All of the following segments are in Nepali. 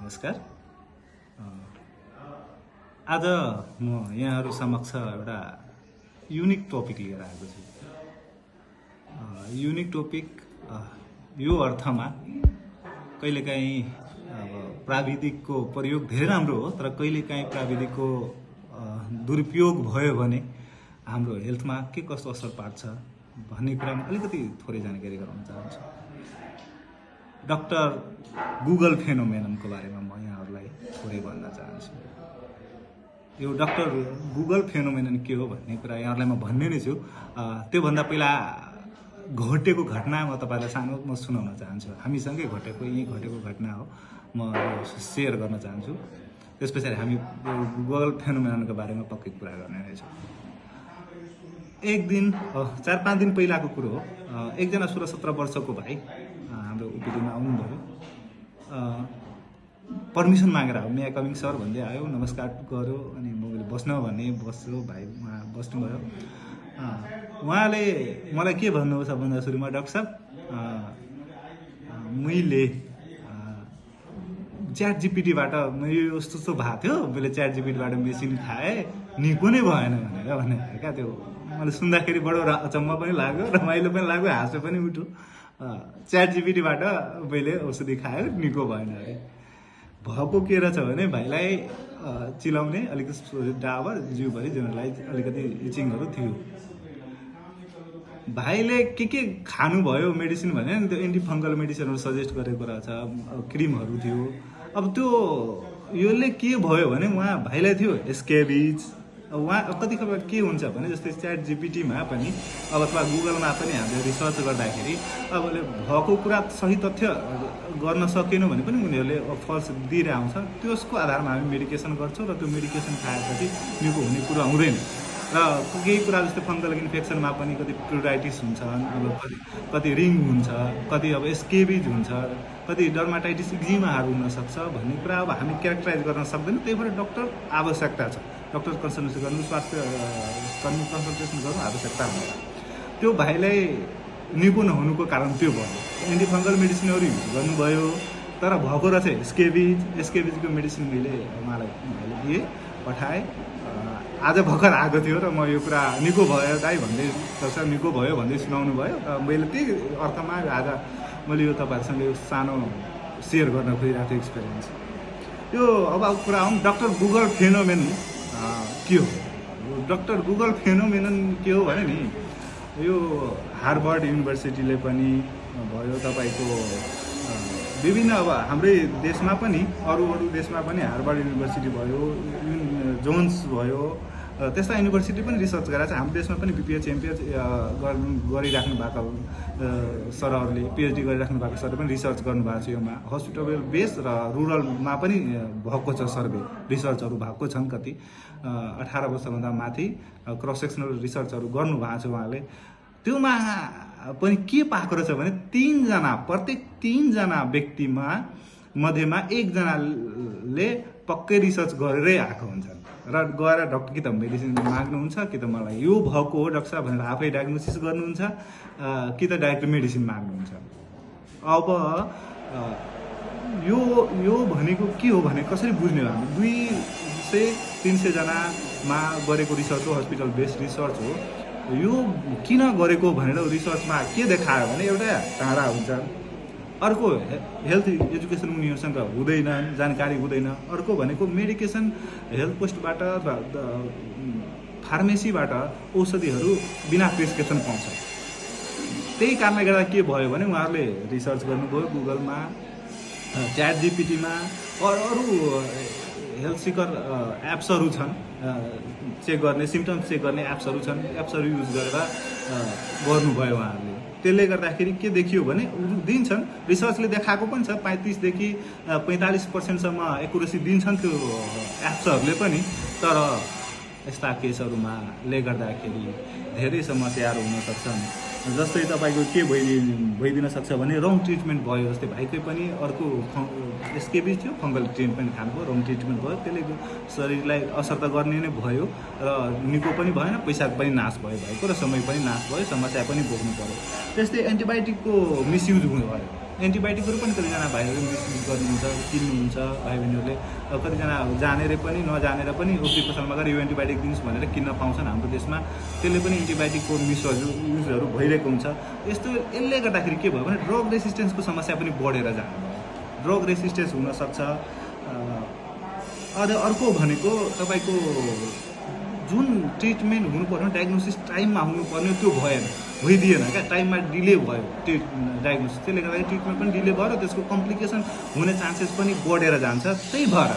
नमस्कार। आज म यहाँहरू समक्ष एउटा युनिक टपिक लिएर आएको छु। युनिक टपिक यो अर्थमा कहिलेकाहीँ अब प्राविधिकको प्रयोग धेरै राम्रो हो, तर कहिलेकाहीँ प्राविधिकको दुरुपयोग भयो भने हाम्रो हेल्थमा के कस्तो असर पार्छ भन्ने कुरामा अलिकति थोरै जानकारी गराउन चाहन्छु। डाक्टर गुगल फेनोमेननको बारेमा म यहाँहरूलाई थोरै भन्न चाहन्छु। यो डाक्टर गुगल फेनोमेनन के हो भन्ने कुरा यहाँहरूलाई म भन्ने नै छु। त्योभन्दा पहिला घटेको घटना म तपाईँलाई सानो म सुनाउन चाहन्छु। हामीसँगै घटेको घटना हो, म सेयर गर्न चाहन्छु। त्यस पछाडि हामी गुगल फेनोमेननको बारेमा पक्कै कुरा गर्ने रहेछौँ। एक दिन 4-5 दिन पहिलाको कुरो हो। एकजना 16-17 वर्षको भाइ हाम्रो ओपिडीमा आउनुभयो। पर्मिसन मागेर आयो, मे आई कमिङ सर भन्दै आयो, नमस्कार गर्यो, अनि मैले बस्न भने बस्यो, भाइ उहाँ बस्नुभयो। उहाँले मलाई के भन्नुभयो सबभन्दा सुरुमा, डाक्टर साहब मैले च्याट जिपिटीबाट यो यस्तो भएको थियो, मैले च्याट जिपिटीबाट मेसिन खाएँ, निको नै भएन भने क्या। त्यो मैले सुन्दाखेरि बडो अचम्म पनि लाग्यो, रमाइलो पनि लाग्यो, हाँसो पनि उठ्यो। च्याट जिपिटीबाट मैले औषधि खायो, निको भएन अरे। भएको के रहेछ भने भाइलाई चिलाउने अलिकति डाबर जिउभरि जिउलाई अलिकति इचिङहरू थियो। भाइले के खानुभयो मेडिसिन भने त्यो एन्टी फङ्गल मेडिसिनहरू सजेस्ट गरेको रहेछ, क्रिमहरू थियो। अब त्यो यसले के भयो भने उहाँ भाइलाई थियो स्केबिज। उहाँ कतिखेर के हुन्छ भने जस्तै च्याट जिपिटीमा पनि अथवा गुगलमा पनि हामीले रिसर्च गर्दाखेरि अब भएको कुरा सही तथ्य गर्न सकेन भने पनि उनीहरूले फल्स दिएर आउँछ। त्यसको आधारमा हामी मेडिकेसन गर्छौँ र त्यो मेडिकेसन खाएपछि निको हुने कुरा हुँदैन। र केही कुरा जस्तै फङ्गल इन्फेक्सनमा पनि कति प्युराइटिस हुन्छ, अब कति रिङ हुन्छ, कति अब स्केबिज हुन्छ, कति डर्माटाइटिस एक्जिमाहरू हुनसक्छ भन्ने कुरा अब हामी क्यारेक्टराइज गर्न सक्दैनौँ। त्यही भएर डक्टर आवश्यकता छ, डक्टर कन्सल्टेसन गर्नु, स्वास्थ्य कर्मी कन्सल्टेसन गर्नु आवश्यकता हुन्छ। त्यो भाइलाई निको नहुनुको कारण त्यो भयो। एन्टी फङ्गल मेडिसिनहरू युज गर्नुभयो, तर भएको रहेछ स्केबिजको मेडिसिन मैले उहाँलाई दिएँ, पठाएँ। आज भर्खर आएको थियो र म यो कुरा निको भयो दाइ भन्दै निको भयो भन्दै सुनाउनु भयो। मैले त्यही अर्थमा आज मैले यो तपाईँहरूसँग यो सानो सेयर गर्न खोजिरहेको थिएँ एक्सपिरियन्स। यो अब कुरा आउँ डाक्टर गुगल फेनोमेनन के हो। डाक्टर गुगल फेनोमेनन के हो भने नि, यो हार्वर्ड युनिभर्सिटीले पनि भयो, तपाईँको विभिन्न अब हाम्रै देशमा पनि अरू देशमा पनि हार्वर्ड युनिभर्सिटी भयो, जोन्स भयो, त्यस्ता युनिभर्सिटी पनि रिसर्च गराएको छ। हाम्रो देशमा पनि बिपिएच एमपिएच गरिराख्नु भएको सरहरूले, पिएचडी गरिराख्नु भएको सरले पनि रिसर्च गर्नुभएको छ। योमा हस्पिटल बेस र रुरलमा पनि भएको छ, सर्वे रिसर्चहरू भएको छन्। कति 18 वर्षभन्दा माथि क्रस सेक्सनल रिसर्चहरू गर्नुभएको छ उहाँले। त्योमा पनि के पाएको रहेछ भने प्रत्येक 3जना व्यक्तिमा मध्येमा 1जनाले पक्कै रिसर्च गरेरै आएको हुन्छन् र गएर डक्टर कि त मेडिसिन माग्नुहुन्छ, कि त मलाई यो भएको हो डाक्टर साहब भनेर आफै डायग्नोसिस गर्नुहुन्छ, कि त डाइरेक्ट मेडिसिन माग्नुहुन्छ। अब यो भनेको के हो भने कसरी बुझ्ने हो हामी? 200-300 जनामा गरेको रिसर्च हो, हस्पिटल बेस्ड रिसर्च हो। यो किन गरेको भनेर रिसर्चमा के देखायो भने एउटा टाढा हुन्छ, अर्को हेल्थ एजुकेसन उनीहरूसँग हुँदैन, जानकारी हुँदैन। अर्को भनेको मेडिकेसन हेल्थ पोस्टबाट फार्मेसीबाट औषधिहरू बिना प्रिस्क्रिप्सन पाउँछ। त्यही कारणले गर्दा के भयो भने उहाँहरूले रिसर्च गर्नुभयो गुगलमा, च्याट जिपिटीमा, अरू हेल्थ सिकर एप्सहरू छन्, चेक गर्ने सिम्टम्स चेक गर्ने एप्सहरू छन्, एप्सहरू युज गरेर गर्नुभयो उहाँहरूले। त्यसले गर्दाखेरि के देखियो भने दिन्छन्, रिसर्चले देखाएको पनि छ 35देखि 45% एकुरेसी दिन्छन् त्यो एप्सहरूले पनि। तर यस्ता केसहरूमा ले गर्दाखेरि धेरै समस्याहरू हुन सक्छन्। जस्तै तपाईँको के भइदिन सक्छ भने रङ ट्रिटमेन्ट भयो। जस्तै भाइकै पनि अर्को स्केबिज थियो, फङ्गल ट्रिटमेन्ट खानुभयो, रङ ट्रिटमेन्ट भयो, त्यसले शरीरलाई असर त गर्ने नै भयो र निको पनि भएन, पैसा पनि नाश भयो भाइको र समय पनि नाश भयो, समस्या पनि भोग्नु पर्यो। त्यस्तै एन्टिबायोटिकको मिसयुज भयो, एन्टिबायोटिकहरू पनि कतिजना भाइहरू मिसयुज गर्नुहुन्छ, किन्नुहुन्छ भाइ बहिनीहरूले। कतिजना जानेर पनि नजानेर पनि ओपी पसलमा गएर यो एन्टिबायोटिक दिनुहोस् भनेर किन्न पाउँछन् हाम्रो देशमा। त्यसले पनि एन्टिबायोटिकको युजहरू भइरहेको हुन्छ। यसले गर्दाखेरि के भयो भने ड्रग रेसिस्टेन्सको समस्या पनि बढेर जानुभयो। ड्रग रेसिस्टेन्स हुनसक्छ। अर्को भनेको तपाईँको जुन ट्रिटमेन्ट हुनुपर्ने डायग्नोसिस टाइममा हुनुपर्ने त्यो भइदिएन क्या, टाइममा डिले भयो डायग्नोसिस। त्यसले गर्दाखेरि ट्रिटमेन्ट पनि डिले भयो र त्यसको कम्प्लिकेसन हुने चान्सेस पनि बढेर जान्छ। त्यही भएर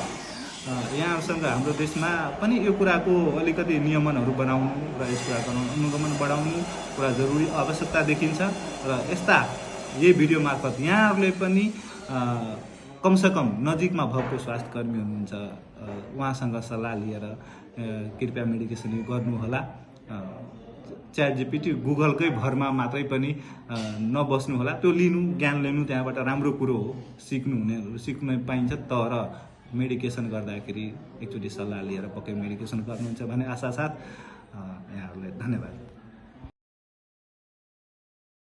यहाँसँग हाम्रो देशमा पनि यो कुराको अलिकति नियमनहरू बनाउनु र यस कुराको अनुगमन बढाउनु पुरा जरुरी आवश्यकता देखिन्छ। र यस्ता यही भिडियो मार्फत यहाँहरूले पनि कमसेकम नजिकमा भएको स्वास्थ्य कर्मी हुनुहुन्छ उहाँसँग सल्लाह लिएर कृपया मेडिकेसन गर्नुहोला। च्याट जिपिटी गुगलकै भरमा मात्रै पनि नबस्नु होला। त्यो लिनु, ज्ञान लिनु त्यहाँबाट राम्रो कुरो हो, सिक्न पाइन्छ। तर मेडिकेसन गर्दाखेरि एकचोटि सल्लाह लिएर पक्कै मेडिकेसन गर्नुहुन्छ भन्ने आशा साथ यहाँहरूलाई धन्यवाद।